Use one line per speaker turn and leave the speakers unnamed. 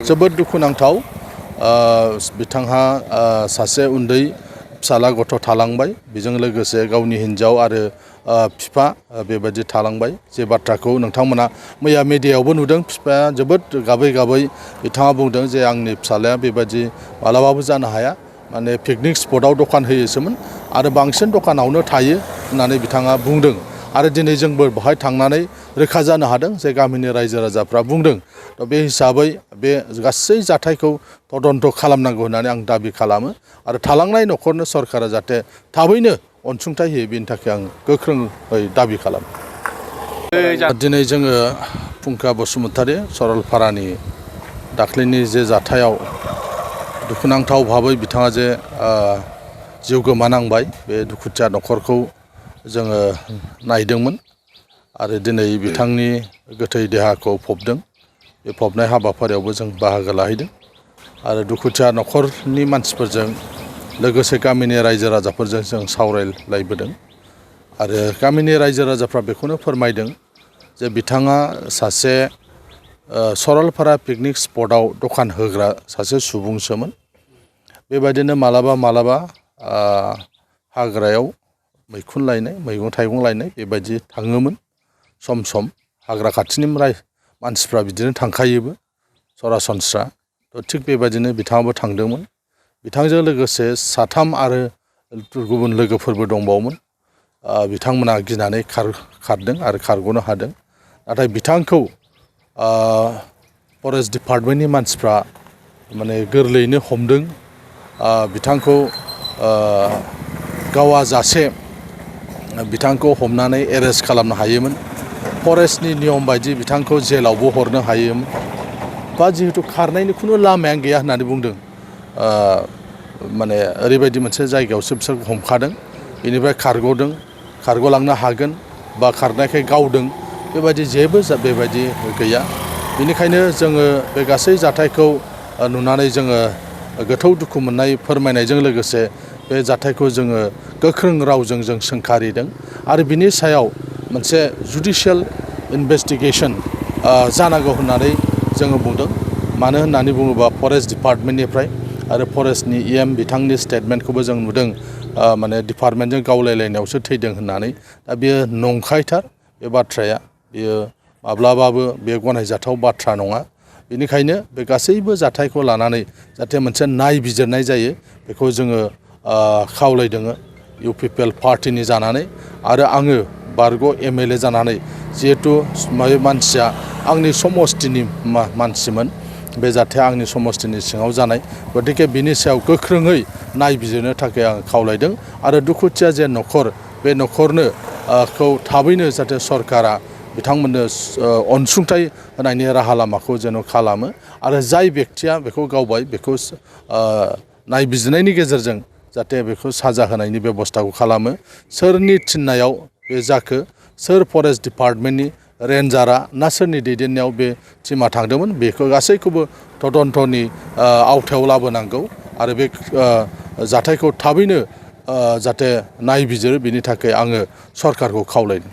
जोबोद दुखुनांथाव बिथांहा सासे उन्दै फिसाला गथ' थालांबाय बेजों लोगोसे गावनि हिन्जाव आरो बिफा बेबायदि थालांबाय जे बाथ्राखौ नोंथांमोना मैया मिडियायावबो नुदों बिफाया जोबोद गाबै गाबै बिथाङा बुंदों जे आंनि फिसालाया बेबायदि मालाबाबो जानो हाया माने पिकनिक स्पटआव दखान होयोसोमोन आरो बांसिन दखानावनो थायो होननानै बिथाङा बुंदों आरो दिनै जोंबो बेहाय थांनानै रोखा जानो हादों जे गामिनि रायजो राजाफ्रा बुंदों बे हिसाबै बे गासै जाथायखौ तदन्त खालामनांगौ होननानै आं दाबि खालामो आरो थालांनाय न'खरनो सरकारा जाहाथे थाबैनो अनसुंथाइ होयो बेनि थाखाय आं गोख्रोङै दाबि खालामो। दिनै जोङो फुंखा बसुमतारी सरलपारानि दाख्लैनि जे जाथायाव दुखुनांथाव भाबै बिथाङा जे जिउ गोमानांबाय बे दुखुथिया न'खरखौ जोङो नायदोंमोन आरो दिनै बिथांनि गोथै देहाखौ फबदों बे फबनाय हाबाफारियावबो जों बाहागो लाहैदों आरो दुखुथिया न'खरनि मानसिफोरजों लोगोसे गामिनि रायजो राजाफोरजों जों सावरायलायबोदों आरो गामिनि रायजो राजाफ्रा बेखौनो फोरमायदों जे बिथाङा सासे सरलपारा पिकनिक स्पटआव दखान होग्रा सासे सुबुंसोमोन बेबायदिनो मालाबा हाग्रायाव मैखुन लायनाय मैगं थाइगं लायनाय बेबायदि थाङोमोन सम सम हाग्रा खाथिनि मानसिफ्रा बिदिनो थांखायोबो सरासनस्रा थिग बेबायदिनो बिथाङाबो थांदोंमोन बिथांजों लोगोसे साथाम आरो गुबुन लोगोफोरबो दंबावोमोन बिथांमोना गिनानै खारदों आरो खारग'नो हादों नाथाय बिथांखौ फरेस्ट डिपार्टमेन्टनि मानसिफ्रा माने गोरलैयैनो हमदों बिथांखौ गावा जासे बिथांखौ हमनानै एरेस्ट खालामनो हायोमोन फरेस्टनि नियम बायदि बिथांखौ जेलावबो हरनो हायोमोन बा जिहेतु खारनायनि खुनु लामायानो गैया होननानै बुंदों माने ओरैबायदि मोनसे जायगायावसो बिसोर हमखादों बेनिफ्राय खारग'लांनो हागोन बा खारनायखाय गावदों बेबायदि जेबो बेबायदि गैया बेनिखायनो जोङो बे गासै जाथायखौ नुनानै जोङो गोथौ दुखु मोननाय फोरमायनायजों लोगोसे बे जाथायखौ जोङो गोख्रों रावजों जों सोंखारिदों आरो बिनि सायाव मोनसे जुडिशियेल इनभेस्टिगेसन जानांगौ होननानै जोङो बुंदों मानो होननानै बुङोबा फरेस्ट डिपार्टमेन्टनिफ्राय आरो फरेस्टनि EM बिथांनि स्टेटमेन्टखौबो जों नुदों माने डिपार्टमेन्टजों गावलायलायनायावसो थैदों होननानै दा बेयो नंखायथार बे बाथ्राया बेयो माब्लाबाबो बे गनायजाथाव बाथ्रा नङा बेनिखायनो बे गासैबो जाथायखौ लानानै जाहाथे मोनसे नायबिजिरनाय जायो बेखौ जोङो खावलायदों UPPL पार्टिनि जानानै आरो आङो बारग' MLA जानानै जिहेतु मानसिया आंनि समस्थिनि मानसिमोन बे जाथाया आंनि समस्थिनि सिङाव जानाय गतिके बिनि सायाव गोख्रोङै नायबिजिरनो थाखाय आं खावलायदों आरो दुखुथिया जे न'खर बे न'खरनो थाबैनो जाहाथे सरकारा बिथांमोननो अनसुंथाइ होनायनि राहा लामाखौ जेन' खालामो आरो जाय बेक्तिया बेखौ गावबाय बेखौ नायबिजिरनायनि गेजेरजों जाहाथे बेखौ साजा होनायनि बेबस्थाखौ खालामो सोरनि थिननायाव बे जाखो सोर फरेस्ट डिपार्टमेन्टनि रेन्जारा ना सोरनि दैदेननायाव बे टिमा थांदोंमोन बेखौ गासैखौबो तदन्तनि आवथायाव लाबोनांगौ आरो बे जाथायखौ थाबैनो जाहाथे नायबिजिरो बिनि थाखाय आङो सरकारखौ खावलायदों।